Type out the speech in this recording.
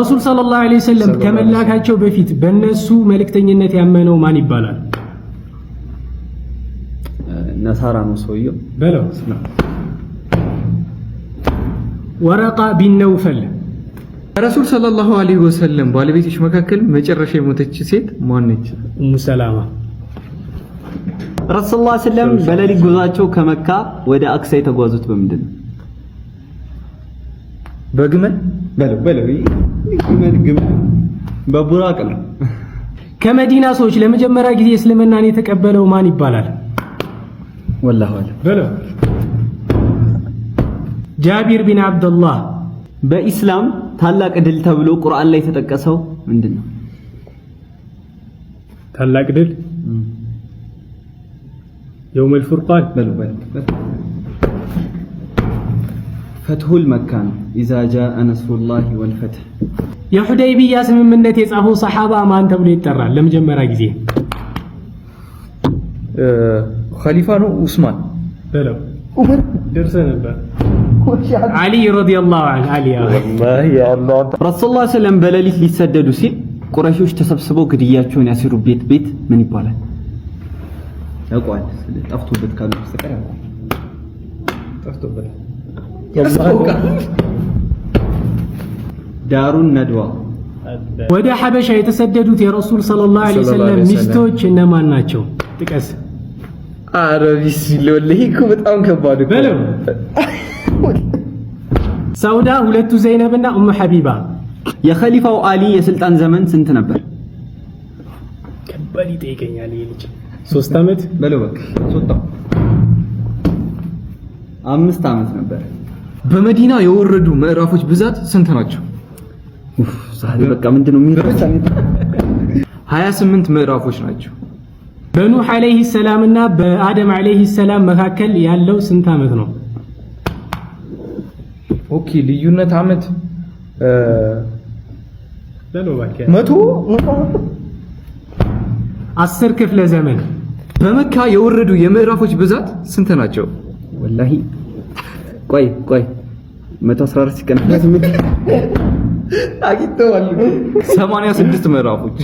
ረሱል ሰለላሁ ዐለይሂ ወሰለም ከመላካቸው በፊት በእነሱ መልእክተኝነት ያመነው ማን ይባላል? ነሳራ ነው ሰውየው። በለው። ወረቃ ቢን ነውፈል። ረሱል ሰለላሁ ዐለይሂ ወሰለም ባለቤቶች መካከል መጨረሻ የሞተች ሴት ማነች? ኡሙ ሰላማ። ረሱል ሰለላሁ ዐለይሂ ወሰለም በሌሊት ጉዟቸው ከመካ ወደ አክሳ የተጓዙት በምንድን ነው? በግመል። በለው በለው፣ ግመል ግመል፣ በቡራቅ ነው። ከመዲና ሰዎች ለመጀመሪያ ጊዜ እስልምናን የተቀበለው ማን ይባላል? ወላሁ አለም። በለው። ጃቢር ቢን አብደላህ። በኢስላም ታላቅ ድል ተብሎ ቁርአን ላይ የተጠቀሰው ምንድን ነው? ታላቅ ድል የውመል ፉርቃን። በለው በለው። ፈትሁል መካ ነው። ኢዛ ጃአ ነስሩላሂ ወልፈትህ። የሁደይቢያ ስምምነት የጻፈው ሰሓባ ማን ተብሎ ይጠራል? ለመጀመሪያ ጊዜ። ኸሊፋ ነው፣ ኡስማን። በለው፣ ደርሰህ ነበር። ዓሊ ረዲየላሁ ዐንሁ፣ ዓሊ። ረሱል ሰለላሁ ዐለይሂ ወሰለም በሌሊት ሊሰደዱ ሲል ቁረይሾች ተሰብስበው ግድያቸውን ያሴሩበት ቤት ምን ይባላል? ያውቀዋል። ጠፍቶበት ካሉ በስተቀር ያውቀዋል። ጠፍቶበታል። ዳሩን ነድዋ። ወደ ሐበሻ የተሰደዱት የረሱል ሰለላሁ ዐለይሂ ወሰለም ሚስቶች እነማን ናቸው? ጥቀስ። ኧረ ቢስሚላህ፣ ወላሂ እኮ በጣም ከባድ እኮ። በለው። ሰውዳ፣ ሁለቱ ዘይነብና ኡሙ ሐቢባ። የኸሊፋው አሊ የስልጣን ዘመን ስንት ነበር? ከባድ ይጠይቀኛል ይሄ ልጅ። 3 ዓመት። በለው በቃ ሶጣው፣ 5 ዓመት ነበር። በመዲና የወረዱ ምዕራፎች ብዛት ስንት ናቸው? ኡፍ፣ ዛሬ በቃ ምንድነው የሚረሳ? 28 ምዕራፎች ናቸው። በኑህ ዐለይሂ ሰላም እና በአደም ዐለይሂ ሰላም መካከል ያለው ስንት ዓመት ነው? Okay፣ ልዩነት ዓመት በለው እባክህ። 100። 10 ክፍለ ዘመን። በመካ የወረዱ የምዕራፎች ብዛት ስንት ናቸው? ወላሂ ቆይ ቆይ፣ 114 ሲቀነስ 8። አግኝተዋል። 86 ምዕራፎች።